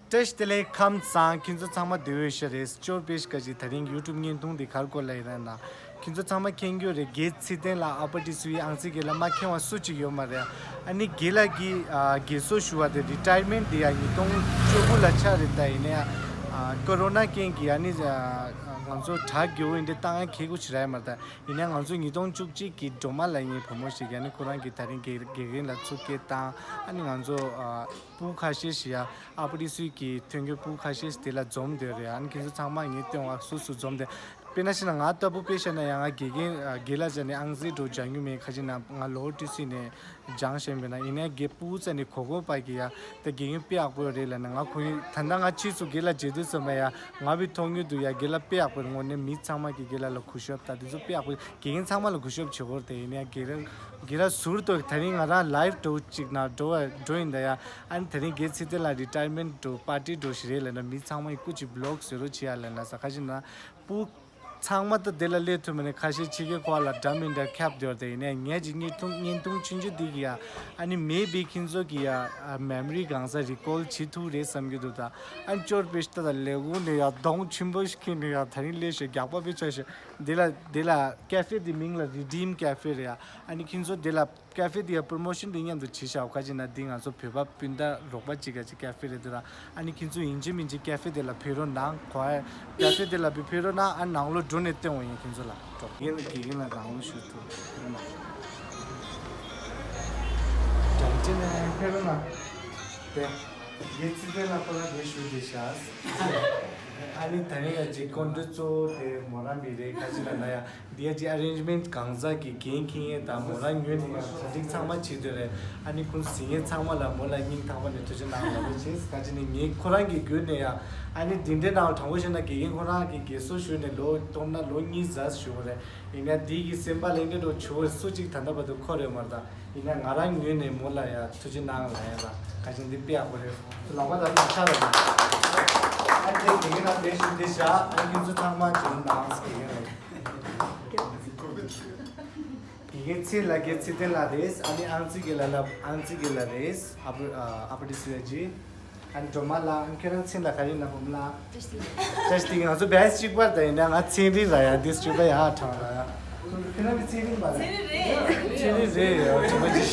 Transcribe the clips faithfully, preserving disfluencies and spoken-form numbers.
བཀྲ་ཤིས་བདེ་ལེགས། ཁམས་བཟང་། ཁྱེད་ཚོ་ཚང་མ་བདེ་པོ་ཡོད་ཤག་རེད། ཅོར་པེ་ཤི་ཀ་ཅིག་དེ་རིང་ཡུ་ཊུབ་བརྙན་ཐུང་འདི་ག་རེ་སྐོར་ལ་ཡིན་ན། ཁྱེད་ཚོ་ཚང་མ་མཁྱེན་གྱི་ཡོད་རེད། དགེ་ཚེ་བརྟན་ལགས་ཨ་པ་ཏི་སུའི་ཨང་རྩིས་དགེ་ལགས་མ་མཁྱེན་པ་སུ་གཅིག་ཡོད་མ་རེད། ཨ་ནི་དགེ་ལགས་ཀྱིས་ཨ་དགེ་གསོ་ཞུ་བ་དེ་རི་ཊ་ཡར་མེན་ཊི་དེ་ཡང་ཉིས་སྟོང་བཅུ་དགུ་ལ་ཆགས་རེད། ད་ཡིན་ནའི་ཨ་ཀོ་རོ་ན་རྐྱེན་གྱིས་ཨ་ནི་ཨ་ང་ཚོ་གྲ་རྒྱས་པོ་འདི་བཏང་ཡ་ཁེ་གུ་ཆེ་ར་ཡ་མ་རེད། ད་ཡིན་ནའི་ང་ཚོ་ཉིས་སྟོང་བཅུ་གཅིག་གི་སྒྲོལ་མ་ལགས་ཡིན། བུ་མོ་ཞིག་ཨ་ནི་ཁོ་རང་གིས་དེ་རིང་དགེ་དགེ་རྒན་ལ་ཚུར་སྐད་བཏང་། ཨ་ནི་ང་ཚོ་ཨ་སྤུ་ཁ་ཤས་ཤིག་ཡ་ཨ་པ་ཏི་སུའི་གི་ཐོན་སྐྱེད་སྤུ་ཁ་ཤས་ཤིག་དེ་ལ་འཛོམས་བསྡད་རེད། ཨ་ནི་ཁྱེད་ཚོ་ཚང་མ་ངས་སྟོན་བ་སུ་སུ་འཛོམས་བསྡད། དཔེར་ན་བཤད་ན་ང་ལྟ་བུ་དཔེ་བཤད་ན་ཡང་ང་དགེ་རྒན་ཨ་དགེ་ལགས་ཅག་ནས་ཨང་རྩིས་འགྲོ་སྦྱང་རྒྱུ་མེད། ཁ་ཅིག་ན་ང་ལོ་ཏི་སི་ནས་སྦྱང་བཞིན་པས་ན། ཡིན་ནའི་དགེ་སྤུ་གུ་ཚོ་ནས་གོ་གོ་པ་གི་ཡ་ད་དགེ་རྒན་དཔེ་ཡག་པོ་རེད་ལབ་ནས། ང་ཁོ་ཡིན་ད་ལྟ་ང་ཕྱིས་སུ་དགེ་ལགས་མཇལ་དུས་ཙམ་པ་ཡ་ང་བི་མཐོང་ཡོད་དུ་ཡ་དགེ་ལགས་དཔེ་ཡག་པོ་རེད། དངོས་གནས་མི་ཚང་མ་གི་དགེ་ལགས་ལ་གུས་ཞབས་དང་དེ་ཚོ་དཔེ་ཡག་པོ། དགེ་རྒན་ཚང་མ་ལ་གུས་ཞབས་བྱེད་དགོས་རེད། དེ་ཡིན་ནའི་དགེ་ལགས་དགེ་ལགས་ཟུར་དུ་དེ་རིང་ང་རང་ལའིབ་འགྲོ་གཅིག་ན་འགྲོ་བ་འགྲོ་ཡིན་ད་ཡ། ཨ་ནི་དེ་རིང་དགེ་ཚེ་བརྟན་ལགས་རི་ཊ་ཡར་མེན་ཊི་འགྲོ་པར་ཊི་འགྲོ་ཞིག་རེད་ལབ་ན། མི་ཚང་མ་ཡི་སྐུ་མཁྱེན་བི་ལོག་བཟོ་རོགས་བྱེད་ཡ་ལབ་ན་ས། ཁ་ཅིག་ན་སྤུ་ཚང་མ་ད་དེ་ལ་སླེབས་ཐུབ་མ་ནས་ཁ་ཤས་ཕྱི་རྒྱལ་ཁག་ལ་འདྲ་མི་འདྲ་ཁྱབ་བསྡད་ཡོད་རེད། དེ་ཡིན་ནའི་ངེད་ཀྱི་བརྙན་ཐུང་བརྙན་ཐུང་ཆུང་ཆུང་འདི་གི་ཡ་ཨ་ནི་མེ་བི་ཁྱེད་ཚོ་གི་ཡ་མེ་མོ་རི་གང་ས་རི་ཀོལ་བྱེད་ཐུབ་རེད་བསམ་གྱི་འདུག་ད་ཨ་ནི་ཅོར་པེ་ཤི་ད་ད་ལས་ཁུངས་ནས་ཡ་གདོང་ཆེན་པོ་ཞིག་ཁྱེར་ནས་ཡ་དེ་རིང་སླེབས་ཤག་རྒྱག་པ་དཔེ་ཆ་ཤག་འདི་ལ་འདི་ལ་ཀེ་ཧྥེ་འདི་མིང་ལ་རི་ཌིམ་ཀེ་ཧྥེ་རེད་ཡ། ཨ་ནི་ཁྱེད་ཚོ་འདི་ལ་ཀེ་ཧྥེ་འདི་ཡ་པྲོ་མོ་ཤོན་འདི་མཉམ་དུ་བྱེད་ཤག་ཁ་ཅིག་ན་འདི་ང་ཚོ་བོད་པ་སྤུན་ཟླ་རོགས་པ་གཅིག་ག་ཅིག་ཀེ་ཧྥེ་རེད་འདུག་ར། ཨ་ནི་ཁྱེད་ཚོ་ཡིན་གཅིག་མིན་གཅིག་ཀེ་ཧྥེ་འདི་ལ་ཕེབས་རོགས་གནང་། གོ་ཨེ་ཀེ་ཧྥེ་འདི་ལ་བི་ཕེབས་རོགས་གནང་། ཨ་ནང་ལོགས་འགྲོ་ནས་སྟོན་འོ་ཡིན་ཁྱེད་ཚོ་ལ་འགྲོ། དགེ་རྒན་ལ་དགེ་རྒན་ལ་རང་ལོ་ཞུ་ཐུབ་རེད་མ། དྲན་ཅན་ནས་ཕེབས་རོགས་གནང་། དེ་དགེ་ཚེ་བརྟན་ལགས་ཁོ་རང་དེ་ཞུ་བདེ་ཤག་ཨ་ནི་ད་རེས་ཡ་ཅིག་ཀོན་ཀྲི་གཙོ་བོ་དེ་མོ་རང་མི་རེད། ཁ་ཅིག་ལ་ན་ཡ་འདི་ཡ་ཅིག་ཨ་རེན་ཇི་མེན་ཊི་གང་ཟག་གི་འགན་འཁྱེར་མཁན་དང་མོ་རང་ངོས་ནས་ཡང་གྲ་སྒྲིག་ཚང་མ་བྱེད་འདོད་རེད། ཨ་ནི་ཁོང་གཟིགས་མཁན་ཚང་མ་ལ་མོ་ལ་སྙིང་ཐག་པ་ནས་ཐུགས་རྗེ་གནང་ལབ་པ་བྱས། ཁ་ཅིག་ནི་ངས་ཁོ་རང་གི་བརྒྱུད་ནས་ཡ་ཨ་ནི་འདི་འདྲའི་ནང་དྲང་པོ་བཤད་ན་དགེ་རྒན་ཁོ་རང་གི་དགེ་གསོ་ཞུས་ནས་ལོ་སྟོང་ན་ལོ་གཉིས་ཟ་ཞུ་བ་རེད། ཡིན་ན་འདི་གི་སེམས་པ་ལེན་འདྲ་འགྲོ་ཆུ་བོ་སུ་གཅིག་ད་ལྟ་བར་དུ་འཁོར་ཡོད་མ་རེད། ད་ཡིན་ན་ང་རང་ངོས་ནས་མོ་ལ་ཡ་ཐུགས་རྗེ་གནང་ལབ་ཡ་ལ་ཁ་ཅིག་འདི་དཔེ་ཡག་པོ་རེད། ལག་པ་དང་ལག་ཆ་རེད། ཨ་དེ་དགེ་རྒན་ལ་དེ་ཞུ་དེ་བཞག་ཨ་ཁྱེད་ཚོ་ཚང་མ་བྱུང་གནང་དགེ་རྒན་ལ། དགེ་རྒན་ཚེ་ལ་དགེ་ཚེ་བརྟན་ལགས་རེད། ཨ་ནི་ཨང་རྩིས་དགེ་ལགས་ལ་ཨང་རྩིས་དགེ་ལགས་རེད། ཨ་པ་ཨ་པ་ཏི་སུ་ཡ་ཇི། ཨ་ནི་སྒྲོལ་མ་ལགས། ཨ་ཁྱེད་རང་མཚན་ལ་ག་རེ་ཡིན་ན་བུ་མོ་ལགས། བཀྲ་ཤིས་བདེ་ལེགས། ང་ཚོ་བེ་སི་གཅིག་པར་དང་ཡིན་ན་ང་ཚན་རིག་ར་ཡ་འདི་སྤྱོད་པ་ཡག་དྲག་ར་ཡ། ཁྱེད་རང་གི་ཚན་རིག་པ་རེད། ཚན་རིག་རེད་ཡ། དྲི་མ་ཅི།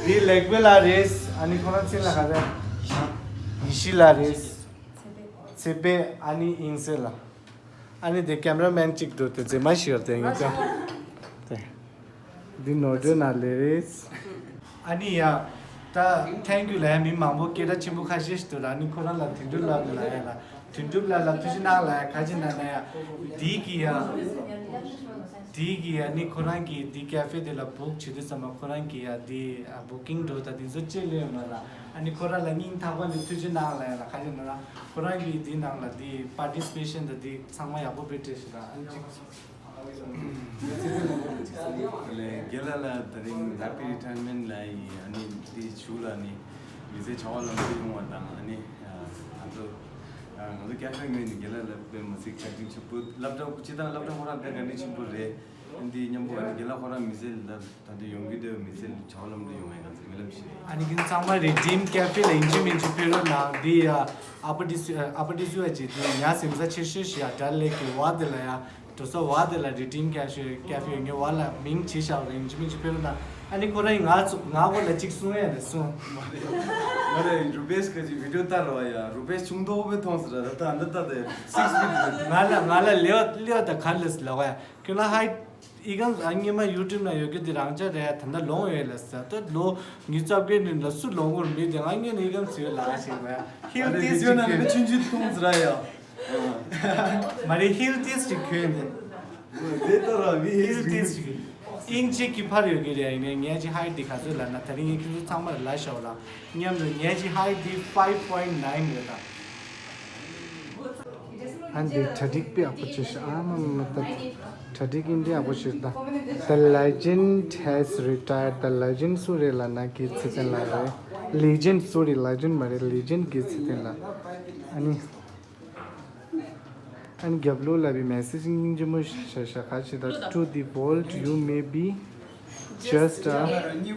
འདི་ལེགས་པོ་ལགས་རེད། ཨ་ནི་ཁོ་རང་མཚན་ལ་ག་རེ། ཡེ་ཤེས་ལགས་རེད། ཚེ་འཕེལ། ཨ་ནི་དབྱིངས་གསལ་ལགས། ཨ་ནི་དེ་ཀེམ་ར་མེན་གཅིག་འདུག་དེ་མཛེས་མ་ཞིག་ཡོད་དེ་ངེད་ཀྱང་། དེ། འདི་ནོར་འགྲོ་ན་ལེ་རེད། ཨ་ནི་ཡ། ད་ཐེང་ཀྱུ་ལབ་ཡ་མི་མང་པོ་སྐད་གྲགས་ཆེན་པོ་ཁ་ཤས་ཤིག་འདུག་ཨ་ནི་ཁོ་རང་ལ་དོན་གྲུབ་ལགས་ལ་ཡ་ལ་དོན་གྲུབ་ལགས་ལ་ཐུགས་རྗེ་གནང་ལབ་ཡ་ཁ་ཅིག་ན་ན་ཡ། འདི་གི་ཡ། འདི་གི་ཡ་ནི་ཁོ་རང་གི་འདི་ཀེ་ཧྥེ་དེ་ལ་བུག་བྱེད་དུས་ཙམ་པ་ཁོ་རང་གི་ཡ་འདི་བུ་ཀིང་འགྲོ་ད་དེ་ཚོ་ཅི་ལས་ཡོད་མ་ལ། ཨ་ནི་ཁོ་རང་ལ་སྙིང་ཐག་པ་ནས་ཐུགས་རྗེ་གནང་ལབ་ཡ་ལ་ཁ་ཅིག་ན་ན། ཁོ་རང་གིས་འདི་ནང་ལ་འདི་པར་ཊི་སི་པེ་ཤན་དང་འདི་ཚང་མ་ཡག་པོ་དཔེ་སྤྲད་ཤིག་དང་ཨ་ནི་གཅིག་ལས་རྒན་ལགས་ལ་དེ་རིང་ཧེ་པི་རི་ཊ་ཡར་མེན་ཊི་ལ་ཡིན། ཨ་ནི་འདི་ཞུ་ལ་ནི་མི་ཚེ་བྱ་བ་ལམ་དུ་ཡོང་བ་དང་ཨ་ནི་ང་ཚོ་ང་ཚོ་ཀེ་ཧྥེ་ངོས་ནས་རྒན་ལགས་ལ་དཔེ་མི་སྲིད་བཀའ་དྲིན་ཆེན་པོ། སློབ་གྲྭ་སྤྱི་བཏང་སློབ་གྲྭ་ཁོ་རང་དཔེ་བཀའ་དྲིན་ཆེན་པོ་རེད། འདི་མཉམ་པོ་ཨ་ནི་རྒན་ལགས་ཁོ་རང་མི་ཚེ་ལ་ད་ལྟ་ཡོང་གི་འདོད་མི་ཚེ་ལ་བྱ་བ་ལམ་དུ་ཡོང་བའི་ང་ཚོ་སྨོན་ལམ་ཞིག་རེད། ཨ་ནི་ཁྱེད་ཚང་མ་རི་ཌིམ་ཀེ་ཧྥེ་ལ་ཡིན་གཅིག་མིན་གཅིག་ཕེབས་རོགས་གནང་། འདི་ཡ་ཨ་པ་ཏི་སུ་ཨ་པ་ཏི་སུ་ཨ་ཅེ་འདི་ཉ་སེམས་ས་ཆེ་ཤོས་ཤིག་ཡ་དྲ་ལས་ཀྱི་བ་དེ་ལ་ཡ་འགྲོ་ས་བ་དེ་ལ་རི་ཌིམ་ཀེ་ཧྥེ་ཀེ་ཧྥེ་ངའི་བ་ལ་མིང་བྱེད་བཞག་རེད། ཡིན་གཅིག་མིན་གཅིག་ཕེབས་རོགས་གནང་། ཨ་ནི་ཁོ་རང་ང་ཚོ་ང་ཁོ་ལ་གཅིག་གསུང་ཡ་ལ་གསུང་། མ་རེད། རུ་པེ་སི་ཁ་ཅིག་བི་ཌིའོ་ལྟ་རོགས་ཡ། རུ་པེ་སི་ཆུང་མདོག་པོ་མཐོང་ཟེར་ར། ད་ད་འདི་ལྟ་དེ་སིགས་ཕིཊ་རེད། ང་ལ་ང་ལ་ལེའོ་ལེའོ་ད་ག་ལ་ཟེར་ལ་བ་ཡ། ཁྱོད་ལ་ཧའི་ཨི་གམ་ཨ་སྔོན་མ་ཡུ་ཊུབ་ན་ཡོད་རྒྱུ་དེ་རང་ཅག་རེད། ད་ལྟ་ལོངས་ཡོད་ལ་ཟེར། ད་ལོ་ཉི་ཤུ་རྩ་བརྒྱད་ནས་ལ་སུ་ལོངས་གོ་མི་དེ་ང་སྔོན་ནས་ཨི་གམ་ཟེར་ལ་ཞིག་བ་ཡ། ཧིལ་ཨ་ནི་ཏིས་བི་ཌིའོ་ཅིག་ནང་ཁྱོད་ནས་ཆུང་ཆུང་མཐོང་ཟེར་ར་ཡ། མ་རེད། ཧིལ་ཏིས་ཅིག་ཁྱོད་འདི། དེ་ལྟར་བ་མི་ཧིལ་ཧིལ་ཏིས་ཅིག་ཨིན་ཅི་གི་ཕར་ཡོད་ཀྱི་རེད། ཡིན་ནའི་ངའི་ཅི་ཧའི་ཊི་འདི་ག་ཚོད་ལབ་ན་ད་རིང་ངས་ཁྱོད་ཚོ་ཚང་མར་ལབ་ཤག་ལ། མཉམ་དུ་ངའི་ཅི་ཧའི་ཊི་འདི་ཕའིབ་པོའིན་ནའིན་རེད་ད། ཨ་འདི་གྲ་སྒྲིག་དཔེ་ཡག་པོ་བྱས་ཤག་ཨ་མ་མ་ད་གྲ་སྒྲིག་ཨིན་འདྲ་ཡག་པོ་བྱས་ད། The legend has retired. The legend སུ་རེད་ལབ་ན་དགེ་ཚེ་བརྟན་ལགས་རེད། Legend, sorry, legend མ་རེད། Legend དགེ་ཚེ་བརྟན་ལགས། ཨ་ནི། ཨ་ནི་རྒྱབ་ལོགས་ལ་བི་མེ་སེ་ཇི་སྙིང་རྗེ་མོ་ཞིག་བཞག་ཤག་ག་ཅི་ད། To the world you may be Just a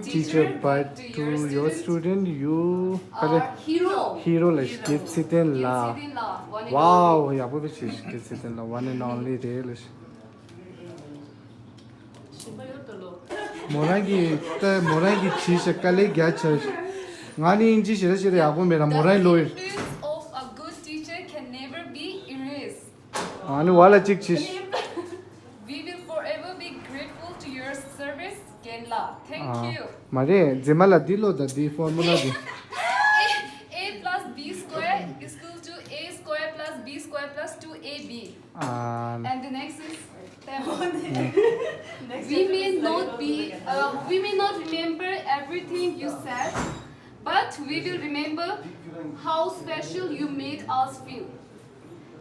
teacher, but to your student, you are hero. Hero ལ་དགེ་ཚེ་བརྟན་ལགས། Wow, ཡག་པོ་བྱས། དགེ་ཚེ་བརྟན་ལགས། One and only རེད་ལ། མོ་རང་གིས་ད་མོ་རང་གིས་བྲིས་ཤག་དཀའ་ལས་རྒྱག་ཆེ། ང་ནི་དབྱིན་ཇི་ཞེ་དྲག་ཞེ་དྲག་ཡག་པོ་མེད་ར། མོ་རང་ལོས། The influence of a good teacher can never be erased. ཨ་ནི་བ་ལ་གཅིག་བྱས། We will forever be grateful to your service, རྒན་ལགས། Thank you. མ་རེད། མཛེས་མ་ལགས། འདི་ཀློག་དང་། འདི་ཕོར་མུ་ལ་འདི། A plus B square is equal to A square plus B square plus two A B. And the next is, we may not be, uh, we may not remember everything you said, but we will remember how special you made us feel.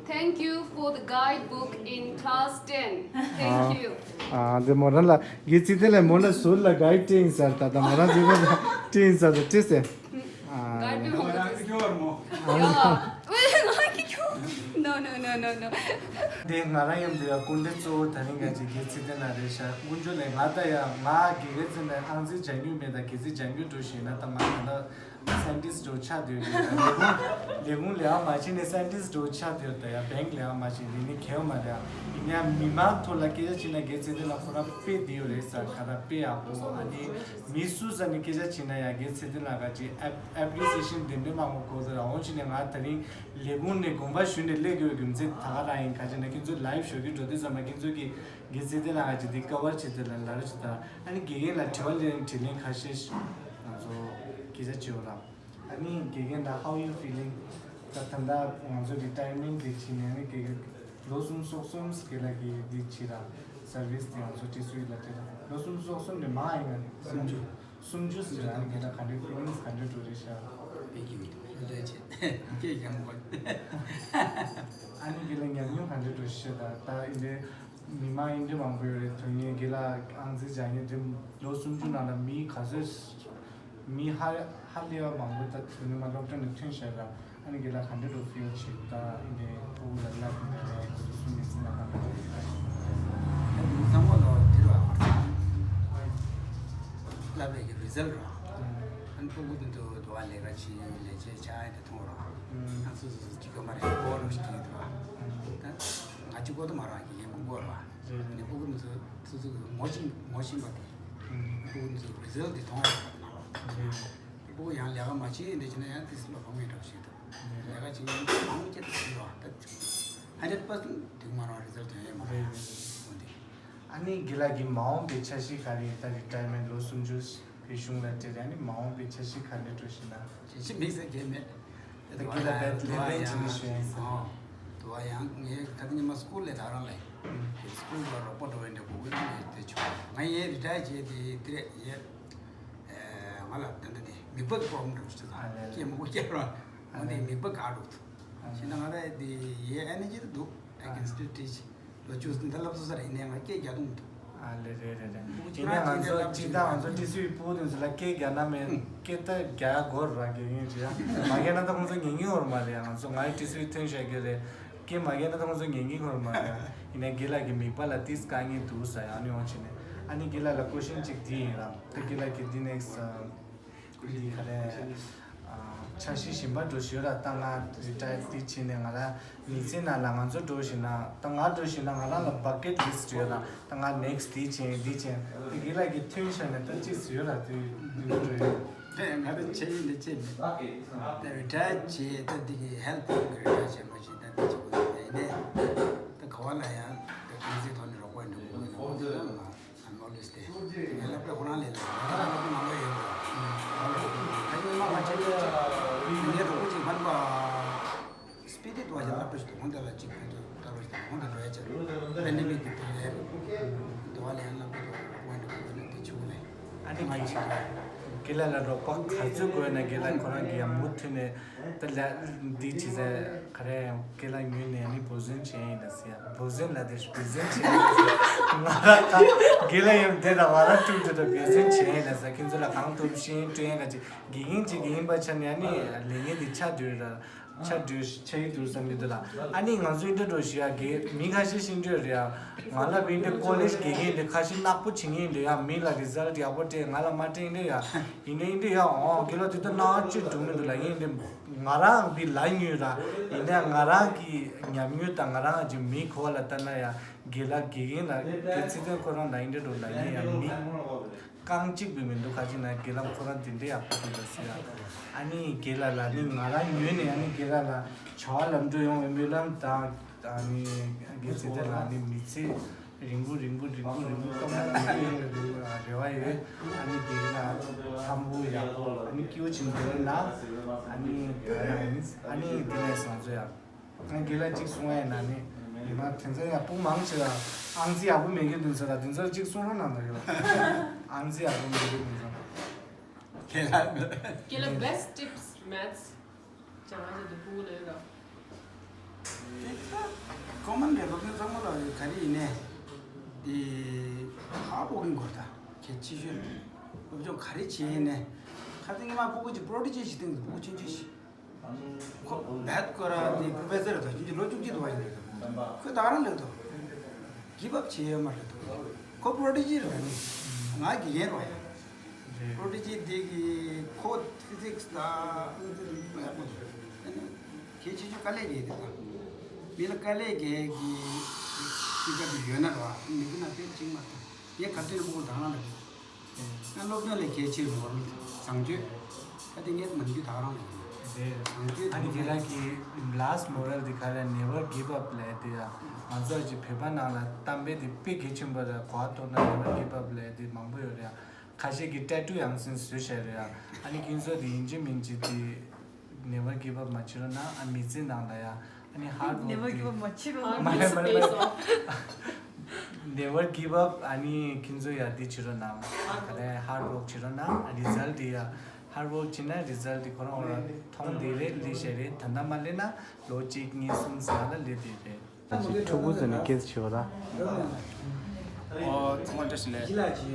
Thank you for the guidebook in class ten. Thank you. ཨ། འདི་མོ་རང་ལ་དགེ་ཚེ་བརྟན་ལགས། མོ་ལ་ཟུར་ལ་གའིཌ་སྤྲད་ཡིན་ཟེར། ད་ལྟ་མོ་རང་ཟུར་ལ་སྤྲད་ཡིན་ཟེར། ད་སྤྲད་ཟེར། གའིཌ་མོ་གི་ཟེར། ཡ། ཝེ། ང་གི་ཁྱོ། No, no, no, no, no. འདི་ང་རང་མཉམ་དུ་ཡ་སྐུ་མགྲོན་གཙོ་བོ་དེ་རིང་ག་ཅིག་དགེ་ཚེ་བརྟན་ལགས་རེད་ཤག་དཀོན་མཆོག་ལས་ང་ད་ཡ་ང་དགེ་རྒན་ཚོ་ནས་ཨང་རྩིས་སྦྱང་རྒྱུ་མེད། ད་དགེ་རྩིས་སྦྱང་རྒྱུ་འགྲོ་ཞེ་ན་ད་ང་ད་ལྟ་སའེན་ཊིསཊ་འགྲོ་ཆགས་བསྡད་ཡོད། ལས་ཁུངས་ལས་ཁུངས་ལས་ཀ་མ་བྱས་ནས་སའེན་ཊིསཊ་འགྲོ་ཆགས་བསྡད་ཡོད། ད་ཡ་བེང་ལས་ཀ་མ་བྱས་ནས་ནི་གལ་མ་རེད། ཡིན་ཡང་མི་མང་ཐོག་ལ་སྐད་ཆ་བྱས་ན་དགེ་ཚེ་བརྟན་ལགས་ཁོ་རང་དཔེ་བདེ་ཡོད་རེད་ཟེར། ཁ་ད་དཔེ་ཡག་པོ། ཨ་ནི་མི་སུ་ས་ནས་སྐད་ཆ་བྱས་ན་ཡ་དགེ་ཚེ་བརྟན་ལགས་ག་ཅིག་ཨེབ་ཨེབ་རི་སི་ཨེ་ཤན་དེ་འདྲ་མང་པོ་དགོས་ཟེར། འོ་བྱས་ནས་ང་དེ་རིང་ལས་ཁུངས་ནས་དགོངས་པ་ཞུས་ནས་སླེབས་དགོས་རྒྱུ་མཚན་ད་ག་རང་ཡིན། ག་ཅིག་ན་ཁྱེད་ཚོ་ལའིབ་ཞུ་རྒྱུ་འགྲོ་དུས་ཙམ་པ་ཁྱེད་ཚོ་གིས་དགེ་ཚེ་བརྟན་ལགས་ག་ཅིག་འདི་ཀ་བར་བྱེད་དུས་ལ་ལ་རེ་ཅིག་དང་། ཨ་ནི་དགེ་རྒན་ལ་དྲི་བ་ལེན་དྲིས་ལན་ཁ་ཤས་ང་ཚོ་སྐད་ཆ་བྱེད་འོ་ར། ཨ་ནི་དགེ་རྒན་ལགས། How you feeling? ད་ད་ལྟ་ང་ཚོ་རི་ཊ་ཡར་མེན་ཊི་གི་ཕྱི་ནས་ཨ་ནི་དགེ་རྒན་ལོ་གསུམ་སོགས་གསུམ་དགེ་ལགས་ཀྱིས་འདི་བྱེད་ར། སར་བིས་དེ་ང་ཚོ་ཊི་སི་ཝི་ལ་སྤྲད་ར། ལོ་གསུམ་སོགས་གསུམ་ནས་མང་ཡིན་ན་རེད། སུམ་ཅུ། སུམ་ཅུ་ཟེར་ར། ཨ་ནི་དགེ་ལགས་ག་འདྲའི་ཕི་ལིང་ག་འདྲ་འགྲོ་རེད་ཤག་དཔེ་སྐྱིད་པོ་འདུག་ལས་བྱེད་སྐད་ཀྱང་མང་པོ། ཨ་ནི་དགེ་ལགས་ཉམས་མྱོང་ག་འདྲ་འགྲོ་ཤག་ད་ད་ཨིན་དེ། མི་མང་ཨིན་དེ་མང་པོ་ཡོད་རེད། དོན་ངེས་དགེ་ལགས་ཨང་རྩིས་སྦྱང་མཁན་དེ་ལོ་སུམ་ཅུ་ནང་ལ་མི་ག་ཚོད། མི་ཧ་ཧ་ལས་པ་མང་པོ་ད་དོན་ངེས་མ་སློབ་གྲྭ་ནས་ཐོན་ཤག་ར། ཨ་ནི་དགེ་ལགས་ག་འདྲ་འགྲོ་ཕིལ་བྱེད། ད་ཨིན་དེ་ཕྲུ་གུ་ལ་བསླབ་ཡོང་དུས་སུ་མི་ཚེ་ནང་ག་འདྲ་འགྲོ་ཡོད་ད། ཨ་ནི་ཚང་མ་ལོ་དེ་རུ་ཨ་བསླབ་པའི་གི་རི་ཛལ་ར། ཨ་ནི་ཕྲུ་གུ་དེ་ཚོ་དུ་བ་ལས་ཀ་བྱེད་ཡོད། ལས་བྱེད་བྱ་ཡ་དེ་མཐོང་ར། ཨ་སོ་སོ་སོ་གཅིག་ག་མ་རེད། སྐོར་རུ་ཞིག་དེ་ར། ད་ང་གཅིག་པོ་དུ་མ་ར་གི་ཡིན་མི་དགོས་ར། ཨ་ནི་ཕྲུ་གུ་དེ་ཚོ་སོ་སོ་གི་ངོ་ཤེས་ངོ་ཤེས་པ་དེ། ཕྲུ་གུ་དེ་ཚོ་རི་ཛལ་དེ་མཐོང་ཡ་ར། ཕྲུ་གུ་ཡང་ལས་ཀ་མ་བྱེད་འདི་བྱེད་ན་ཡང་དེ་སུ་ལ་ལོང་མེད་འདྲ་བོ་ཞིག་འདུག་ལས་ཀ་བྱེད་མཁན་མང་ཆེ་ད་ཞིག་ར། ད་ཧན་ཌེཌ་པར་སེན་ཊི་དེ་མ་ར་རི་ཛལ་དོན་ཡོད་མ་རེད། འོ་འདི། ཨ་ནི་དགེ་ལགས་ཀྱི་མ་འོངས་པའི་འཆར་གཞི་ག་རེ་ཡིན། ད་རི་ཊ་ཡར་མེན་ཊི་ལོ་སུམ་ཅུ་བོད་གཞུང་ལ་སྤྲད་རེད། ཨ་ནི་མ་འོངས་པའི་འཆར་གཞི་ག་འདྲ་འགྲོ་བཞིན་ན། འཆར་གཞི་མེད་ཟེར་གྱི་མེད། ད་དགེ་ལགས་བེད་ལེན་ལེན་བྱེད་ནི་ཞུ་ཡིན་ཟེར། དུ་བ་ཡང་ངས་ད་ལྟ་ཉི་མ་སི་ཀུལ་ལས་ད་རང་ལས་སི་ཀུལ་ལ་རོགས་པ་འགྲོ་བའི་འདྲ་གོ་གི་རེད། དེ་ཆོག་ང་ཡས་རི་ཊ་ཡར་བྱས་དེ་དེ་རེད་ཡས། ང་ལ་ད་ལྟ་དེ་མིད་པ་གི་པོ་རོབ་ལེམ་འདྲ་བོ་ཞིག་ད་སྐད་མང་པོ་བཤད་རོགས། ང་དེ་མིད་པ་ག་འགྲོ་འདུག་ཤེས་ན་ང་ད་དེ་ཡས་ཨེ་ནར་ཇི་དེ་འདུག I can still teach. ལོ་བཅུ་ཟིན་ད་སློབ་གསོ་ས་རེད། ཡིན་ནའི་ང་སྐད་རྒྱག་གཏོང་མི་ཐུབ། ཨ་ལེ་རེད་རེད་རེད། ཡིན་ནའི་ང་ཚོ་སྤྱིར་བཏང་ང་ཚོ་ཊི་སི་ཝི་ཕྲུ་གུ་དེ་ཚོ་ལ་སྐད་རྒྱག་ན་མེད། སྐད་ད་རྒྱག་དགོས་ར། རྒྱག་གིན་རེད་ཡ། མ་རྒྱག་ན་ད་ཁོང་ཚོ་ཉན་གྱི་ཡོད་མ་རེད་ཡ། ང་ཚོ་ང་ཡི་ཊི་སི་ཝི་ཐོན་བཞག་གི་རེད། སྐད་མ་རྒྱག་ན་ད་ཁོང་ཚོ་ཉན་གྱི་ཡོད་མ་རེད་ཡ། ཡིན་ནའི་དགེ་ལགས་ཀྱི་མིད་པ་ལ་ཏིས་དཀའ་ངལ་འདུག་ཟེར་ཡ། ཨ་ནི་འོང་བྱས་ནས་ཨ་ནི་དགེ་ལགས་ལ་ཀོ་ཤན་གཅིག་འདི་ཡིན་ར། ད་དགེ་ལགས་ཀྱི་འདི་ནེག་སི་ཊི་ཁོ་འདི་ག་རེ། ཨ། འཆར་གཞི་གཞན་པ་འགྲོ་བཞིན་ཡོད་ར། ད་ང་རི་ཊ་ཡར་འདི་བྱས་ནས་ང་རང་མི་ཚེ་ནང་ལ་ང་ཚོ་འགྲོ་བཞིན་ན། ད་ང་འགྲོ་བཞིན་ན་ང་རང་ལ་བྷ་ཀེཊ་ལིསི་ཊི་ཡོད་ར། ད་ང་ནེག་སི་ཊི་འདི་བྱས་འདི་བྱས། དེ་དགེ་ལགས་ཀྱིས་ཐོན་བཞག་ནས་ད་ཅིག་ཟེར་ཡོད་ར། དེ་འདི་འགྲོ་ཡོད། དེ་ང་ད་བྱས་ཡིན་ད་བྱས་མེད། ད་རི་ཊ་ཡར་བྱས་ད་འདི་གི་ཧེལ་ཐི་གི་རི་ཊ་ཡར་བྱས་མ་བྱས་ད་འདི་བྱས་ཡིན་ནས། ད་ག་བ་ལ་ཡང་ད་ཀུན་གཟིགས་ཐོག་ནས་རོགས་པ་འགྲོ་དགོས་ཡིན་ན་ང་ཚོ་ད་ང་ཨ་ནོ་ལེ་སི་ཊི་ངའི་སློབ་གྲྭ་ཁོ་རང་ལས་ལ་ང་ཚོ་སློབ་གྲྭ་ནང་ལོགས་ཡོད་རེད། ད་ཉི་མ་ང་ཆེ་ཆེ་ངའི་རོགས་པ་ཅིག་ཕན་པ་སྤི་ཏི་དུ་བ་ཞིག་སློབ་གྲྭ་ཞིག་ཏུ་འོང་དེ་ལ་ཅིག་ཁོང་ཚོ་ལྟ་རོགས་ཞིག་འོང་དེ་འགྲོ་ཡ་ཆེ་པེན་ཌེ་མིག་གི་དུས་ལས་དུ་བ་ལ་ཡང་སློབ་གྲྭ་དུ་བ་འགྲོ་དགོས་ནས་དེ་ཆུ་ལས་ཨ་ནི་ང་ཡི་ཆེ་དགེ་ལགས་ལ་རོགས་པ་ག་ཚོད་དགོས་ན་དགེ་ལགས་ཁོ་རང་གིས་ཡང་མུ་མཐུད་ནས། ད་ལ་འདི་བྱེད་ས་ག་རེ་ཡང་དགེ་ལགས་ཉུལ་ནས་ནི་བོ་ཟན་བྱས་ཡིན་ལ་ཟེར། བོ་ཟན་ལ་དེ་བེ་ཟན་བྱས་ཡིན་ལ་ཟེར། ང་རང་ད་དགེ་ལགས་ཡང་དེ་དང་ང་རང་ཐུག་དེ་དང་བེ་ཟན་བྱས་ཡིན་ལ་ཟེར། ཁྱེད་ཚོ་ལ་གང་ཐུབ་ཤེས་སྤྲོད་ཡིན། ག་ཅིག་དགེ་རྒན་ཅིག་ཡིན་པ་ཆ་ནས་ནི་ལས་ངན་དེ་ཆགས་དུས་ར། ཆ་འདྲུས་ཆ་ཡི་འདུག་བསམ་གྱི་འདུག་ལ། ཨ་ནི་ང་ཚོ་འདི་འདྲ་འགྲོ་ཞིག་ཡ་གི་མི་ཁ་ཤས་ཤིག་འདྲ་རེད་ཡ། ང་ལ་བིན་དེ་ཀོ་ལེཇ་དགེ་རྒན་དེ་ཁ་ཤས་ནག་པོ་བྱེད་ངེས་འདྲ་ཡ། མི་ལ་རི་ཛལ་ཡག་པོ་སྤྲད་ང་ལ་མ་སྤྲད་འདྲ་ཡ། ཡིན་ནའི་འདྲ་ཡ། འོ་དགེ་ལགས་དེ་ལྟ་ནག་ཅིག་འགྲོ་མི་འདུག་ལ། ཡིན་འདྲ་ང་རང་བི་ལ་ཉུལ་ར། ཡིན་ནའི་ང་རང་གི་ཉམས་མྱོང་དང་ང་རང་གི་མི་གོ་བ་ལ་ལྟ་ན་ཡ། དགེ་ལགས་དགེ་རྒན་ལ་དེ་ཚིག་དོན་ཁོ་རང་ལ་ཡིན་འདྲ་འགྲོ་ལ། ཡིན་ཡ་མི། རྐང་གཅིག་པུ་མི་འདུག་ཁ་ཅིག་ན་དགེ་ལགས་ཁོ་རང་དེ་འདྲའི་ཡག་པོ་འདུག་ཟེར་ཡ། ཨ་ནི་དགེ་ལགས་ལ་ནི་ང་རང་ཉོས་ནས་ཨ་ནི་དགེ་ལགས་ལ་བྱ་བ་ལམ་འགྲོ་ཡོང་བའི་སྨོན་ལམ་དང་། ཨ་ནི་དགེ་ཚེ་བརྟན་ལ་ནི་མི་ཚེ་རིང་པོ་རིང་པོ་རིང་པོ་རིང་པོ་སྟོང་པ་རིང་པོ་ཡོང་བའི་རེ་བ་ཡོད། ཨ་ནི་དགེ་ལགས་འཚམས་པོ་ཡག་པོ་ཨ་ནི་སྐྱིད་པོ་བྱིན་འདུག་ན། ཨ་ནི་ཨ་ནི་དེ་ནས་བཟང་ཚོ་ཡ། ང་དགེ་ལགས་གཅིག་གསུང་ཡ་ན་ནི། ཉི་མ་དེ་ཚོ་ཡ་སྤུ་མང་ཆེ་ལ། ཨང་རྩིས་ཡག་པོ་མེད་མཁན་དེ་ཚོ་ལ་དེ་ཚོ་གཅིག་གསུང་རོགས་གནང་དང་ཡོད། ཨང་རྩིས་ཡག་པོ་མེད་མཁན་དེ་ཚོ། དགེ་ལགས། དགེ་ལགས་best tips maths སྦྱང་བ་བྱེད་དུས་ཕྲུ་གུ་ལ་ཡོད་ར། དེ་ད་ཀོ་མན་རེད། སློབ་སྟོན་ཚང་མ་ལ་ག་རེ་ཡིན་ནའི་དེ་ཧ་གོ་གིན་དགོས། ད་གལ་ཆེ་ཤོས་སློབ་སྦྱོང་ག་རེ་བྱེད་ཡིན་ནའི། ཁ་སང་ཉི་མ་སྤུ་གུ་གཅིག་པོ་རོ་ཊི་ཇི་ཞིག་སྟེང་དུ་སྤུ་གུ་ཆུང་ཆུང་ཞིག་ཁོ་བད་ཀོ་ར་དེ་པོ་རོ་ཕེ་སར་རེད་དོ། ཁྱིམ་གྱི་ལོ་བཅུ་གཅིག་འདུག་བ་ཞིག་རེད་དོ། ཁོས་ད་ག་རང་ལབ་དོ། གིབ་ཨབ་བྱེད་ཡོད་མ་རེད་དོ། ཁོ་པོ་རོ་ཊི་ཇི་རེད་ནི། ང་དགེ་རྒན་རོ་ཡ། པོ་རོ་ཊི་ཇི་དེ་གི་ཁོ་ཕི་ཟིག་སི་ད་ཡག་པོ་འདུག་གལ་ཆེ་ཤོས་དཀའ་ལས་རྒྱག་དེ་ད། མི་ལ་དཀའ་ལས་རྒྱག་གི་སྤུས་ཀ་དེ་ཡོད་ན་རོ། མི་དགེ་ན་དཔེ་གཅིག་མ་གཏོགས་ངས་ག་དུས་ཡང་སྤུ་གུ་ད་ག་རང་ལབ་དོ། ང་སློབ་སྦྱོང་ལས་གལ་ཆེ་བ་མོ་རལ་བཟང་སྤྱོད། ད་དེ་ངས་མ་འདི་ད་ག་རང་ལ་ཡིན། རེད། བཟང་སྤྱོད་ཨ་ནི་དེ་རང་གི་last moral དེ་ག་རེ། never give up ལབ་དེ་ཡ། ང་ཚོ་ཅིག་བོད་པ་ནང་ལ་གཏམ་དཔེ་དེ་དཔེ་གལ་ཆེན་པོ་རེད། གོ་བ་ཐོག་ན་never give up ལབ་དེ་མང་པོ་ཡོད་རེད་ཡ། ཁ་ཤས་ཀྱིས་tattoo ཡང་སེ་བཟོས་བཞག་རེད་ཡ། ཨ་ནི་ཁྱེད་ཚོ་དེ་ཡིན་གཅིག་མིན་གཅིག་དེ། never give up མ་བྱེད་རོགས་གནང་། ཨ་མི་ཚེ་ནང་ལ་ཡ་ཨ་ནི་hard work never give up མ་བྱེད་རོགས། མ་རེད་མ་རེད་མ་རེད། never give up ཨ་ནི་ཁྱེད་ཚོ་ཡ་འདི་བྱེད་རོགས་གནང་། ག་རེ་hard work བྱེད་རོགས་གནང་། result དེ་ཡ་hard work བྱེད་ན་result དེ་ཁོ་རང་འོ་ར་མཐོང་དེ་རེད། ལས་བྱེད་རེད། ད་ལྟ་མ་ལས་ན་ལོ་གཅིག་གཉིས་གསུམ་ཙམ་ལ་ལས་དེ་རེད། ཕྲུ་གུ་ཚོ་ནི་སྐད་ཆ་བཤད་པ་ད། ཨོ་ཚང་མ་བཀྲ་ཤིས་བདེ་ལེགས།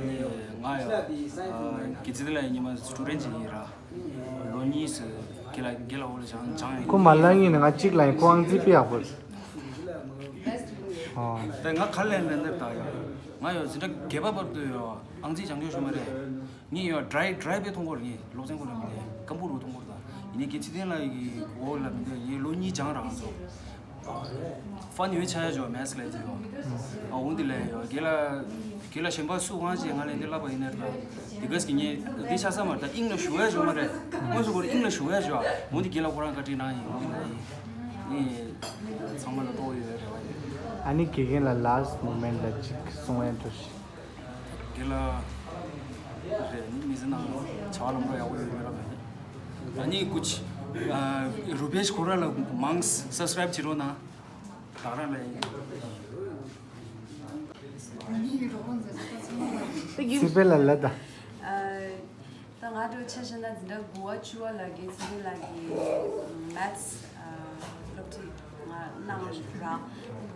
ང་ཡང་དགེ་ཚེ་ལགས་ཉི་མ་སི་ཊུ་ཌེན་ཊི་ཅིག་ཡིན་ར། ལོ་གཉིས་སུ་དགེ་ལགས་དགེ་ལགས་འོག་ལ་སྦྱང་སྦྱང་ཡིན། ཁོ་མ་ལ་ཡིན་ང་གཅིག་ལ་ཡིན། ཁོ་ཨང་རྩིས་དཔེ་ཡག་པོ་རེད། ཨོ། ད་ང་ག་ལས་ལན་འདེབས་ད་ཡ། ང་ཡང་འཛིན་གྲྭ་བརྒྱད་པ་བར་དུ་ཡང་ཨང་རྩིས་སྦྱང་རྒྱུ་ཞུ་མ་རེད། ངས་ཡང་ཌི་རའི་ཌི་རའི་བེ་མཐོང་གོ་ར། ངས་སློབ་ཚན་ཁོ་ལ་མི་འདུག་ཀམ་པུ་རུ་མཐོང་གོ་ར། ད་ཡིན་ནའི་དགེ་ཚེ་བརྟན་ལགས་ཀྱི་འོག་ལ་མི་འདུག་ངས་ལོ་གཉིས་སྦྱང་ར། ང་ཚོ་ཕན་ཡོད་ཆ་ཡ་ཇོ་མེ་ཐི་སི་ལ་ཡ་ཇོ། ཨ་འོ་འདི་ལས་ཡ་དགེ་ལགས་དགེ་ལགས་གཞན་པ་སུ་གང་ཞིག་ང་ལ་འདི་བསླབ་པ་ཡིན་ནའི་ད་དེ་ག་ཟིག་ངས་འདི་ཆ་ས་མ་ད་ཨིང་ལ་ཞུ་ཡ་ཇོ་མ་རེད། དངོས་སུ་ཁོ་ར་ཨིང་ལ་ཞུ་ཡ་ཇོ། འོ་འདི་དགེ་ལགས་ཁོ་རང་བཀའ་དྲིན་གནང་ཡིན། འོ་འདི་ལ་ཡིན། ངས་ཚང་མ་ལ་གཏོགས་ཡོད་རེ་བ་ཡོད། ཨ་ནི་དགེ་རྒན་ལ་last moment ལ་ཅིག་གསུང་ཡ་འདུག་ཞིག་དགེ་ལགས་རེད། ནི་མི་ཚེ་ནང་བྱ་བ་ལམ་འགྲོ་ཡག་པོ་ཡོད་མེད་ལ་མེད། ཨ་ནི་ཀུ་ཆི་ཨ་རུ་པེཤ་ཁོ་ར་ལ་མང་སབ་སི་ཀ་རའིབ་བྱེད་རོགས་གནང་། ད་རང་ལ་ཡིན། ཚིག་དཔེ་ལ་ལ་ད། ད་ང་ཚོ་ཆ་བཞག་ན་འཛིན་གྲྭ་དགུ་པ་བཅུ་པ་ལ་དགེ་ཚེ་རིང་ལགས་ཀྱི་མེ་ཐི་སི་སློབ་ཁྲིད་ང་གནང་ར།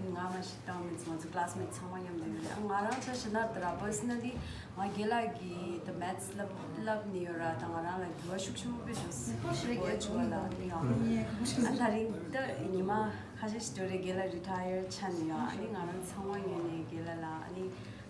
ང་མ་ཤི་བཏང་མི་ཚོ་ང་ཚོ་classmate ཚང་མ་མཉམ་དུ་ཡོད་རེད། ང་རང་ཆ་བཞག་ན་ད་ར་personally ང་རྒན་ལགས་ཀྱིས་ད་མེ་ཐི་སི་བསླབ་བསླབ་ནས་ཡོད་ར། ད་ང་རང་ལ་འགྱུར་བ་ཤུགས་ཆེན་པོ་ཕེབས་འདུག་དགུ་པ་བཅུ་པ་ལ་ཡང་ཨ་ད་རིང་ད་ཉི་མ་ཁ་ཤས་ཤིག་འགྲོ་རེད། རྒན་ལགས་རི་ཊ་ཡར་ཆགས་ནས་ཡང་ཨ་ནི་ང་རང་ཚང་མ་ངོས་ནས་རྒན་ལགས་ལ་ཨ་ནི།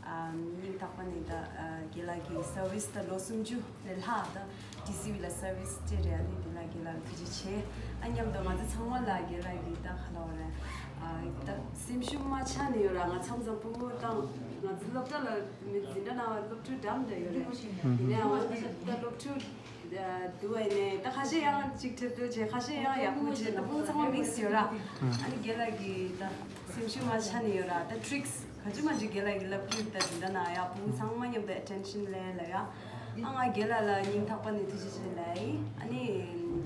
ཨ་སྙིང་ཐག་པ་ནས་ད་ཨ་རྒན་ལགས་ཀྱི་སར་བིས་ད་ལོ་སུམ་ཅུ་ལས་ལྷག་ད་ཊི་སི་ཝི་ལ་སར་བིས་སྤྲད་རེད། ཨ་ནི་དེ་ལ་རྒན་ལགས་ལ་ཐུགས་རྗེ་ཆེ། ཨ་མཉམ་དུ་ང་ཚོ་ཚང་མ་ལ་རྒན་ལགས་ཀྱི་ད་ག་ལབ་རེད། ཨ་ད་སེམས་ཤུགས་མ་ཆག་ནས་ཡོད་ར། ང་མཚམས་མཚམས་སྤུ་གུ་དང་ང་ཚོ་སློབ་གྲྭ་ལ་མི་འཛིན་གྲྭ་ནང་ལ་སློབ་ཕྲུག་འགྲམ་དུ་ཡོད་རེད། ཡིན་ནའི་ང་ཚོ་ད་སློབ་ཕྲུག་འདུག་བ་ཡིན་ནའི་ད་ཁ་ཤས་ཡང་གཅིག་ཁྲེལ་དོད་བྱེད། ཁ་ཤས་ཡང་ཡག་པོ་བྱེད། ད་སྤུ་གུ་ཚང་མ་མིག་སི་ཡོད་ར། ཨ་ནི་རྒན་ལགས་ཀྱི་ད་སེམས་ཤུགས་མ་ཆག་ནས་ཡོད་ར། ད་ཊི་རིགས་ག་ཚོད་མ་ཅིག་རྒན་ལགས་ཀྱི་ལབ་ཀྱི་ཡོད། ད་དེ་འདྲ་ན་ཡ་སྤུ་གུ་ཚང་མ་མཉམ་དུ་ཨེ་ཊེན་ཤན་ལེན་ལ་ཡ། ཨ་ང་རྒན་ལགས་ལ་སྙིང་ཐག་པ་ནས་ཐུགས་རྗེ་ཆེ་ལབ་ཡིན། ཨ་ནི་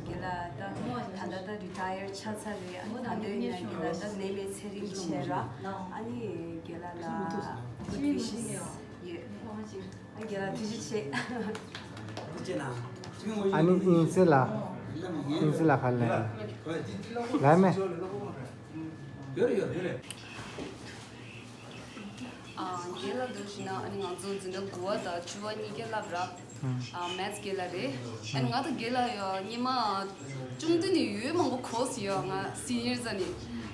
རྒན་ལགས་ད་ད་ལྟ་ད་རི་ཊ་ཡར་ཆགས་ཚར་རེད། ཨ་ནི་ད་ལྟ་ཡིན་ན་རྒན་ལགས་ད་ནད་མེད་ཚེ་རིང་བྱས་ར། ཨ་ནི་རྒན་ལགས་ལ་གུཌ་ཝི་ཤེས་ཡོད། ཨ་རྒན་ལགས་ཐུགས་རྗེ་ཆེ། ཨ་ནི་ཨིན་སི་ལ་ཨིན་སི་ལ་ཁ་ལ་ལ་མེ། ཨ་རྒན་ལགས་འདུག་ཞུ་ན་ཨ་ནི་ང་ཚོ་འཛིན་གྲྭ་དགུ་པ་དང་བཅུ་པ་གཉིས་ཀ་བསླབ་ར། ཨ་མེཐ་དགེ་ལགས་རེད། ཨན་ང་དང་དགེ་ལགས་ཡོད་ཉི་མ་ཅུང་ཏི་ནས་ཡོད་མང་པོ་གོ་སི་ཡོད། ང་སི་ནི་ཡར་ཟ་ནི་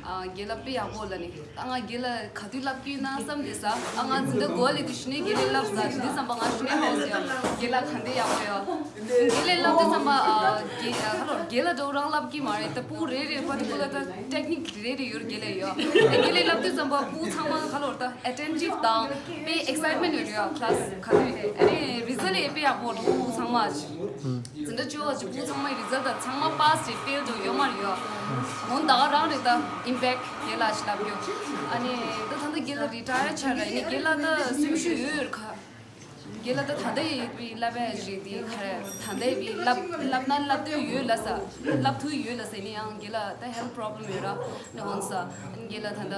ཨ་དགེ་ལགས་དཔེ་ཡག་པོ་ལ་ནི་ད་ང་དགེ་ལགས་ག་དུས་ལབ་ཀྱི་ན་བསམ་དེ་ས་ཨ་ང་འཛིན་གྲྭ་འགོ་ལས་དུ་ཤི་ནས་དགེ་ལགས་ལབ་ས་དེ་བསམ་པ་ང་ཤི་ནས་མ་སི་ཡོད། དགེ་ལགས་ག་འདྲ་ཡག་པོ་ཡོད། དགེ་ལགས་ལབ་དུས་བསམ་པ་ཨ་དགེ་ཨ་ཁ་ལོ་དགེ་ལགས་འགྲོ་རང་ལབ་ཀྱི་མ་རེད། ད་སྤུ་རེ་རེ་པ་དེ་ཀུ་ལ་ད་ཊེག་ནིག་རེ་རེ་ཡོད་དགེ་ལགས་ཡོད། དགེ་ལགས་ལབ་དུས་བསམ་པ་སྤུ་ཚང་མ་ཁ་ལོ་ད་ཨེ་ཊེན་ཊིབ་དང་དཔེ་ཨེག་སའིཊ་མེན་ཊ་ཡོད་རེད། ཡ་ཁ་ལ་སི་ག་དུས་ཨ་ནི་རི་ཛལ་ལས་དཔེ་ཡག་པོ་འདུག་སྤུ་ཚང་མ་ཞིག་འཛིན་གྲྭ་བཅུ་བ་ཞིག་སྤུ་ཚང་མའི་རི་ཛལ་ད་ཚང་མ་པཱ་སི་རེད་ཕེལ་དུ་ཡོད་མ་རེད་ཡོད། འོན་ད་ག་རང་རེད་ད་ཨིམ་པེག་དགེ་ལགས་ཞིག་ལབ་རྒྱུ། ཨ་ནི་ད་ད་ལྟ་དགེ་ལགས་རི་ཊ་ཡར་ཆགས་རེད། ཨ་ནི་དགེ་ལགས་ད་སེམས་ཤུགས་ཡོད་རེད་ཁ། དགེ་ལགས་ད་ད་ལྟ་ཡི་བི་ལབ་ཡ་རེད་དེ་ཁ་རེད། ད་ལྟ་ཡི་བི་ལབ་ལབ་ན་ལབ་དུས་ཡོད་ལ་ས་ལབ་ཐུབ་ཡོད་ལ་ས། ཡིན་ན་ཡང་དགེ་ལགས་ད་ཧེལ་ཐི་པོ་རོབ་ལེམ་ཡོད་ར་ནི་འོན་ས། ཨ་ནི་དགེ་ལགས་ད་ལྟ་ད་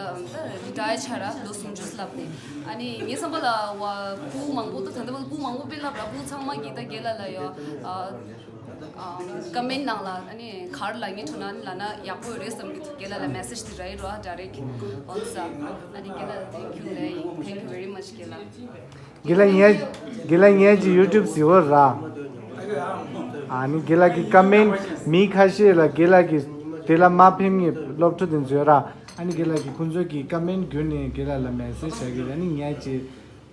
རི་ཊ་ཡར་ཆགས་ར་ལོ་སུམ་ཅུ་ལབ་ནས། ཨ་ནི་ངའི་བསམ་པ་ལ་བ་སྤུ་མང་པོ་ད་ད་ལྟ་བ་སྤུ་མང་པོ་དཔེ་ལབ་ར་སྤུ་ཚང་མ་གི་ད་དགེ་ལགས་ལ་ཡོད་ཨ་ཨ་ཀོ་མེན་ཊི་ནང་ལ་ཨ་ནི་ག་རེ་ལབ་ངའི་ཐུགས་ན་ལབ་ན་ཡག་པོ་ཡོད་རེད་བསམ་གི་འདུག་དགེ་ལགས་ལ་མེ་སེ་ཇི་དེ་ར་ཡི་རོ་ཨ་ཌའི་རེག་འོན་ས། ཨ་ནི་དགེ་ལགས་ལ་thank you ལབ་ཡིན། Thank you very much དགེ་ལགས། དགེ་ལགས་ངའི་དགེ་ལགས་ངའི་ཅི་ཡུ་ཊུབ་གཟིགས་འོ་ར། ཨ་ནི་དགེ་ལགས་ཀྱི་ཀོ་མེན་ཊི་མི་ཁ་ཤས་ལ་དགེ་ལགས་ཀྱི་དེ་ལ་མ་ཕེབས་ངེས་སློབ་ཕྲུག་དེ་ཚོས་ར། ཨ་ནི་དགེ་ལགས་ཀྱི་ཁོང་ཚོ་གི་ཀོ་མེན་ཊི་བརྒྱུད་ནས་དགེ་ལགས་ལ་མེ་སེ་ཇི་བྱ་གི་རེད། ཨ་ནི་ངའི་ཅི་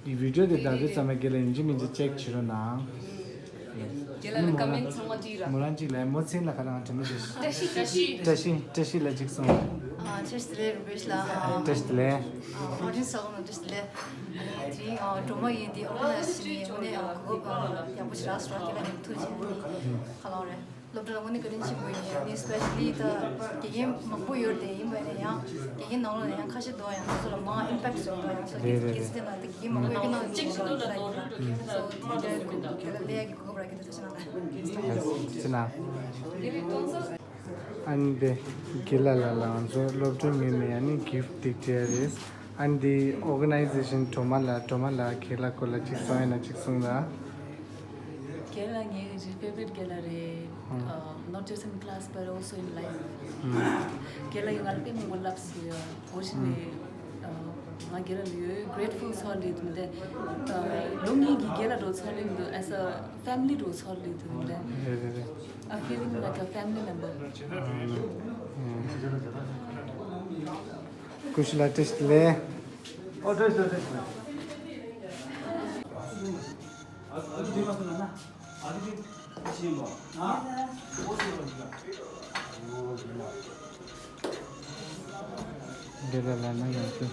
ཡི་བི་ཌི་ཡོ་དེ་ད་དུས་ཙམ་པ་དགེ་ལགས་ཡིན་གཅིག་མིན་གཅིག་ཅེག་བྱེད་རོགས་གནང་། དགེ་ལགས་ལ་ཀོ་མེན་ཊི་ཚང་མ་བྲིས་ར། མོ་རང་གཅིག་ལ་མོ་མཚན་ལ་ཁ་རང་དྲན་མི་བྱེད། བཀྲ་ཤིས་བཀྲ་ཤིས། བཀྲ་ཤིས་བཀྲ་ཤིས་ལ་གཅིག་སོང་། ཨ་བཀྲ་ཤིས་བདེ་ལེགས་རུ་པེ་ཤི་ལ། བཀྲ་ཤིས་བདེ་ལེགས། ཨ་ཨོ་ཌི་ཡེན་སི་ཚོ་ལ་བཀྲ་ཤིས་བདེ་ལེགས། ཨ་ནི་དེ་རིང་ཨ་སྒྲོལ་མ་ཡིན་དེ་ཨོར་ག་ནའི་ཛི་བྱས་ནས་དངོས་གནས་ཨ་གོ་སྐབས་ཡག་པོ་ཞིག་རག་སོང་། དགེ་ལགས་ཡིན་ཐུགས་རྗེ་ཆེ། ཁ་ལོ་རེད། སློབ་གྲྭ་ལ་དངོས་གནས་བཀའ་དྲིན་ཆེན་པོ་ཡིན། ཨ་ནི་སི་པེ་ཤ་ལི་ད་དགེ་རྒན་མང་པོ་ཡོད་དེ་ཡིན་པ་ནས་ཡང་དགེ་རྒན་ནང་ལོགས་ལ་ཡང་ཁ་ཤས་འདུག་ཡང་ཁོ་ཚོ་ལ་མང་ཨིམ་པེག་ཊི་བཟོ་འདུག་ཡང་སོ་རེད་རེད་རེད། སྐད་ཆ་དེ་ན་ད་དགེ་རྒན་མང་པོ་ཡོད་ཀྱི་ན་གཅིག་ཞིག་འདུག་ལ་ཡིན་པ་སོ་དེ་ལ་གོ་སྐབས་དེ་ལ་སླེབས་ཡག་གི་གོ་སྐབས་རག་གི་འདུག་ད་ཅི་ན་ད་ཅི་ན། ཨ་ནི་དེ་དགེ་ལགས་ལ་ལ་ང་ཚོ་སློབ་གྲྭའི་ངོས་ནས་ཨ་ནི་གིཕ་ཊི་དེ་སྤྲད་རེད། ཨ་ནི་དེ་ཨོར་ག་ནའི་ཛེ་ཤན་སྒྲོལ་མ་ལགས། སྒྲོལ་མ་ལགས་དགེ་ལགས་སྐོར་ལ་གཅིག་གསུང་ཡིན་ན་གཅིག་གསུང་ར། དགེ་ལགས་ངའི་རི་ཕེ་ཝ་རིཊ་དགེ་ལགས་རེད། ཨ། Uh, not just in class but also in life. ཨ། དགེ་ལགས་ཡོད་ང་ལ་དཔེ་མང་པོ་བསླབས་སོང་། འོ་ཞིག་ནས་ཨ། ང་དགེ་ལགས་ལ་ཡོད་གྲེ་ཊི་ཕུལ་ཚོར་ལེ་འདུག་མི་འདུག་ཨ། ལོ་གཉིས་ཀྱི་དགེ་ལགས་འགྲོ་ཚོར་ལེ་འདུག as a family འགྲོ་ཚོར་ལེ་འདུག་མི་འདུག་རེད་རེད་རེད། I'm feeling like a family member. ཨ། ཨ། ཀུ་ཤ་ལ་བཀྲ་ཤིས་བདེ་ལེགས། ཨོ་བཀྲ་ཤིས་བདེ་ལེགས། འདི་ལ་ལ་ན་ཡང་ཤོད།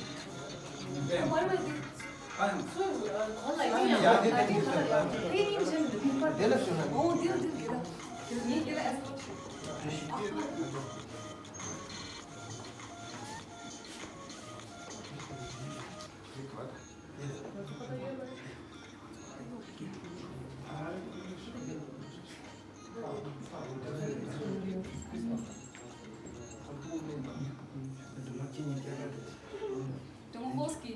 དུང་ཧོས་ཀྱི་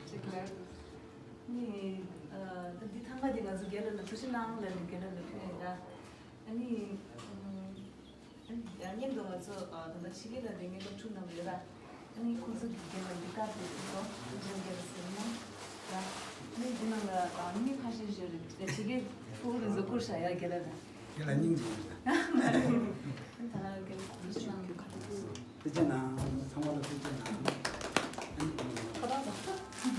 ཅིག་ལ་ནི་ཨ་ད་འདི་ཐང་ག་འདི་ང་ཚོ་རྒན་ལགས་ལ་ཐུགས་རྗེ་གནང་ལབ་ནས་རྒན་ལགས་ལ་ཕུལ་ཡིན་ད། ཨ་ནི་ཨ་ནི་ཡང་སྙིང་དུ་ང་ཚོ་ཨ་ད་ལྟ་ཕྱི་རྒྱལ་ལ་བསྡད་མཁན་སློབ་ཕྲུག་རྣམས་ཡོད་ར། ཨ་ནི་ཁོང་ཚོ་གི་རྒན་ལགས་འདི་ཀ་དེ་ཚོ་རྒན་རྒན་ཟེར་ན་ར། ཨ་ནི་འདི་ནང་ལ་ཨ་ནི་ཁ་ཤས་ཤིག་ཡོད་རེད། ཕྱི་རྒྱལ་ཕྲུ་གུ་རེ་ཚོ་བསྐུར་བཞག་ཡ་རྒན་ལགས་དང་། རྒན་ལགས་སྙིང་རྗེ་ཡོད་རེད། ད་རྒན་ལགས་ཐུགས་རྗེ་གནང་། ཐུགས་རྗེ་གནང་། ཚང་མ་ལ་ཐུགས་རྗེ་གནང་། ཁོ་རང་ཚོ། དེ་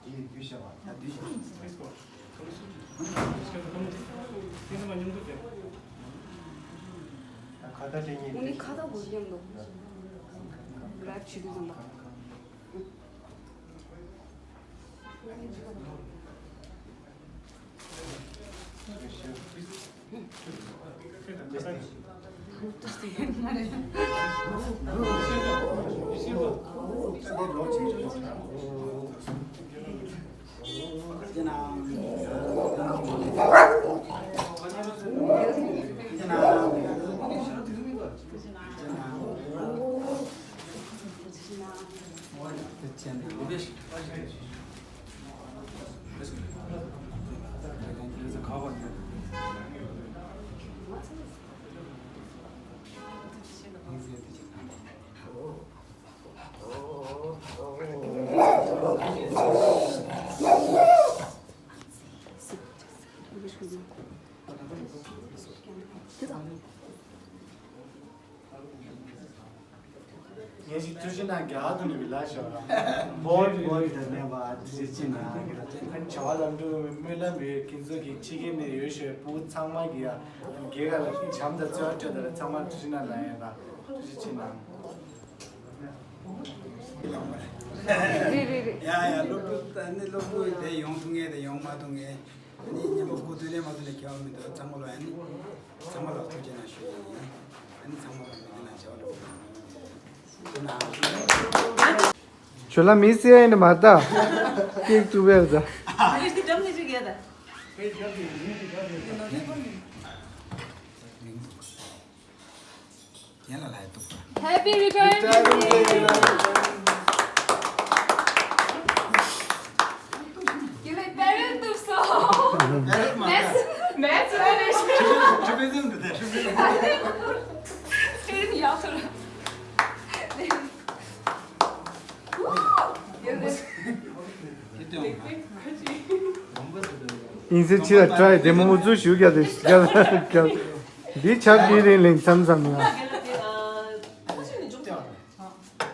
ཡི་དུས་ཤ་བ་ད་དུས་ཤ་བ། ད་ཁ་བརྡ་དེ་ཉིད་དུས་ཤ་བ། ཁ་བརྡ་གོ་རྒྱུ་འདུག་རེབ་བྱེད་དུས་ཙམ་པ། ཡིན་ཞིག་ཐུགས་རྗེ་གནང་རྒྱ་གར་དུ་ནས་མི་ལ་ཞོག་ལ། བོད་བོད་དུ་གནས་པ་ཐུགས་རྗེ་ཆེ་གནང་། ཨ་ནི་བྱ་བ་ལམ་འགྲོ་སྨོན་ལམ་ཡོད་ཁྱེད་ཚོ་གི་ཕྱི་རྒྱལ་ནས་ཡོད་ཞོག་བུ་ཚང་མ་གི་ཡ་རྒྱལ་ཁ་ལ་བྱམས་དང་བརྩེ་བ་སྤྲོད་དང་ཚང་མ་ཐུགས་རྗེ་གནང་ལ་ཡིན་ལ་ཐུགས་རྗེ་ཆེ་གནང་། རེད་རེད་རེད། ཡ་ཡ་སློབ་ཕྲུག་ད་ནི་སློབ་ཕྲུག་དེ་ཡོང་ཐུབ་ངེས་དེ་ཡོང་མ་ཐུབ་ངེས། ཨ་ནི་སྙན་པ་སྐུ་མདུན་ལས་མ་ཐུབ་ནས་ཁྱེད་མི་འདུག་ཚང་མ་ལ་ཨ་ནི་ཚང་མ་ལ་ཐུགས་རྗེ་གནང་ཞུ་ཡིན། ཨ་ནི་ཚང་མ་ལ་མི་འདི་ན་བྱ་བ་ལ། ཁྱོད་ལ་མི་སེ་ཡིན་མ་ད། ཀིག་ཏུ་བེར་ད། ཡན་ལ་ལ་ཡ་ཏུ། Happy retirement day. ཁྱེད་ལ་པེ་རེན་ཏུ་སོ། མེད་མེད་ཚོ་རེ་ཞིག་ཁྲི་ཕེ་ཟིན་འདི་དེ་ཁྲི་ཕེ་ཟིན། ཁྲི་ཡག་ཐུར། ཡིན་ཟེར་ཕྱི་ལ་ཀྲའི་བདེ་མོ་འུ་ཚུགས་ཞུ་རྒྱ་དེ་རྒྱ་རྒྱ། འདི་ཆར་འདི་རིང་ལིང་མཚམས་མཚམས་ཡང་།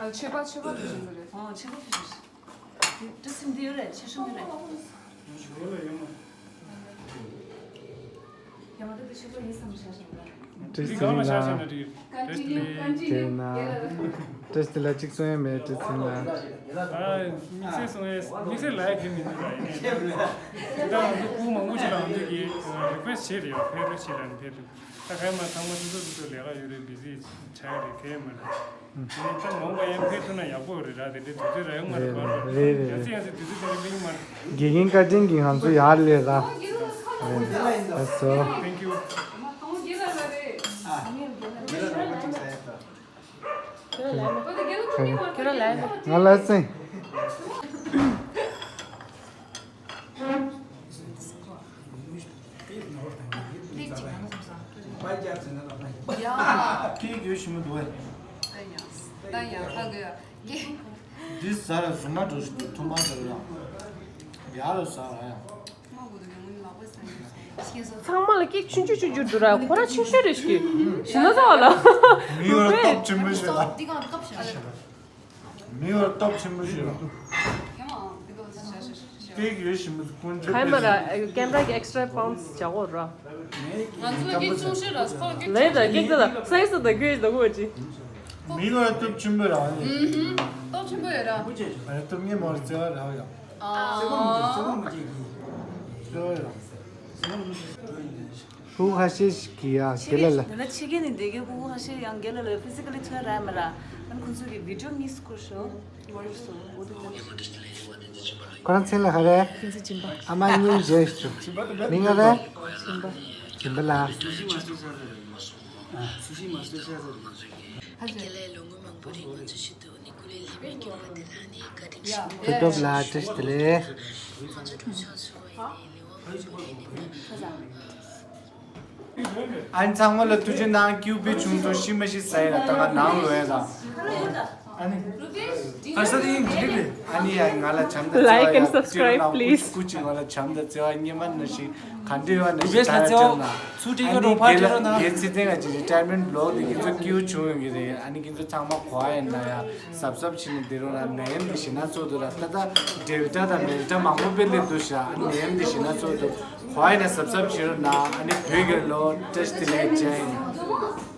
ཨ་ཆོས་པ་ཆོས་པ་དུ་བཞིན་དུ་རེད། ཨ་ཆོས་པ་དུ་བཞིན། དྲི་སིམ་འདི་ཡོད་རེད་ཆེ་ཤོས་མི་རེད། ཡ་མ་དེ་དུ་ཆོས་པ་ཡིན་བསམ་བྱ་བཞིན་རེད། ཀྲིས་ཏི་ལ། ཀྲིས་ཏི་ལ། ཀྲིས་ཏི་ལ་གཅིག་གསུང་ཡ་མེད་ཀྲིས་ཏི་ལ། ཨ་དམིགས་བསལ་གསུང་ཡ་དམིགས་བསལ་ལ་ཡ་ཁྱོད་མི་འདུག་ལ་ཡིན་ནའི། ད་ང་ཚོ་སྐུ་མང་པོ་ཞིག་ལ་ང་ཚོ་གིས་རི་ཀུ་ཨེ་སི་བྱས་རེད་ཡ་ཕེབས་རོགས་བྱེད་ལ་ནི་ཕེབས་ཐུབ། ད་ག་ཡ་མ་ཚང་མ་སོ་སོ་སོ་སོ་ལས་ཀ་ཡོད་རེད་བི་ཟི་ཆགས་རེད་ག་ཡ་མ་རེད། ད་མང་པ་ཡང་ཕེབས་ཐུབ་ན་ཡག་པོ་རེད་ར། དེ་འདྲའི་དུས་ཚོད་རག་ཡོང་མ་རེད་པ། རེད་རེད་ཡང་སེ་ཡང་སེ་དུས་ཚོད་དེ་འདྲ་སྤེལ་གྱི་མ་རེད། དགེ་རྒན་བཀའ་དྲིན་གྱིས་ང་ཚོ་ཡར་སླེབས་ར། རེད་ལགས་སོ། Thank you. ཁྱོད་རང་ལ་ཡ། ང་ལ་སེང་། ཡ། ཁྱེད་ཡོད་ཞིམ་པོ་འདུག་བས། ད་ཡང་ད་ཡང་ཧ་གོ་ཡ། འདི་ཟ་ར་རྫུན་མ་འགྲོ་ཞིག་འདུག་ཐུམ་པ་འདྲ་ཡ། ཡག་ལ་ཟ་ར་ཡ། ཚང་མ་ལ་ཀིག་ཆུང་ཆུང་ཆུང་ཆུང་འདུག་ར། ཁོ་རང་ཆེ་ཤོས་རེད་ཤག་ཞི་ན་ཚ་བ་ལ། མི་ཡོད་སྟོབས་ཆེན་པོ་ཞིག་ལ། མི་བར་སྟོབས་ཆེན་པོ་ཞིག་ལ། ཀེག་ཡོད་བཞིན་པ་དཀོན་མཆོག་ག་ཡ་མ་ར་ཀེམ་ར་གི་ཨེག་སི་ཊ་ར་པའུན་ཌི་བྱ་དགོས་ར། ང་ཚོ་ཀེག་ཆུང་ཤོས་ར་སྐོར་ཀེག་ལས་ད་ཀེག་ད་ད་སའི་སི་ད་ཁྱོད་ད་གོ་ཅི། མི་བར་སྟོབས་ཆེན་པོ་ར། ཨུ་ཧུམ། སྟོབས་ཆེན་པོ་ཡོད་ར། ཨ་ནི་སྟོབས་ངན་མ་ར་བརྩེ་བ་ར་ཡ། ཨ། བརྩེ་བ་ཡ། ཧུ་ཧ་ཤེ་ཤི་ཀི་ཡ་གེ་ལ་ལ། ད་ལ་ཕྱི་རྒྱལ་ནས་བསྡད་མཁན་ཧུ་ཧ་ཤེ་ཡང་གེ་ལ་ལ་ཕི་སི་ཀ་ལི་ཐོན་ར་མ་ར། ཨ་ནི་ཁོང་ཚོ་གི་བི་ཌི་ཡོ་མིས་སྐུར་ཤོ། ཁོ་རང་མཚན་ལ་ག་རེ། ཁྱེད་ཚོ་སྦྱིན་པ། ཨ་མ་སྙིང་རྗེ་ཞུ། མིང་ག་རེ། སྦྱིན་པ། སྦྱིན་པ་ལ། ཁྱེད་སྟོབས་ལ་བཀྲ་ཤིས་བདེ་ལེགས། ཨ་ནི་ཚང་མ་ལ་ཐུགས་རྗེ་གནང་། ཀིའུ་པི་ཆུང་ཚོ་ཤི་མ་ཤི་ཟ་ཡ་ལ་ད་ང་ནང་ལོགས་ཡ་ལ། ཨ་ནི། ཨ་ས་དེ་ཡིན་འགྲིག་རེད། ཨ་ནི་ཡ་ང་ལ་བྱམས་དང་བརྩེ་བ་ཡ། Like and subscribe, please. སྐུ་མཁྱེན། ང་ལ་བྱམས་དང་བརྩེ་བ་སྙེ་མ་ན་ཞིག་ག་འདྲ་ཡོད་ན་ཞིག་ད་ཡ་སྤྲད་ན། ཨ་ནི་རྒན་ལགས་རྒན་ཚེ་བརྟན་ང་ཅིག་རི་ཊ་ཡར་མེན་ཊི་བི་ལོག་དེ་ཁྱེད་ཚོ་ཀིའུ་ཆུང་ཡོང་གི་རེད། ཨ་ནི་ཁྱེད་ཚོ་ཚང་མ་གོ་བ་ཡིན་ན་ཡ། གཟབ་གཟབ་བྱས་ནས་བསྡད་རོགས་གནང་། ནད་ཡམས་འདི་ཞེད་སྣང་ཚོགས་འདུག་ར། ད་ལྟ་ཌེལ་ཊ་དང་མེལ་ཊ་མང་པོ་སྤེལ་སླེབས་འདུག་ཤག་ཨ་ནི་ནད་ཡམས་འདི་ཞེད་སྣང་ཚོགས་འདུག་གོ་བ་ཡིན་ན་གཟབ་གཟབ་བྱེད་རོགས་གནང་། ཨ་ནི་བོད་རྒྱལ་ལོ། བཀྲ་ཤིས་བདེ་ལེགས། ཇེ་ཧིན།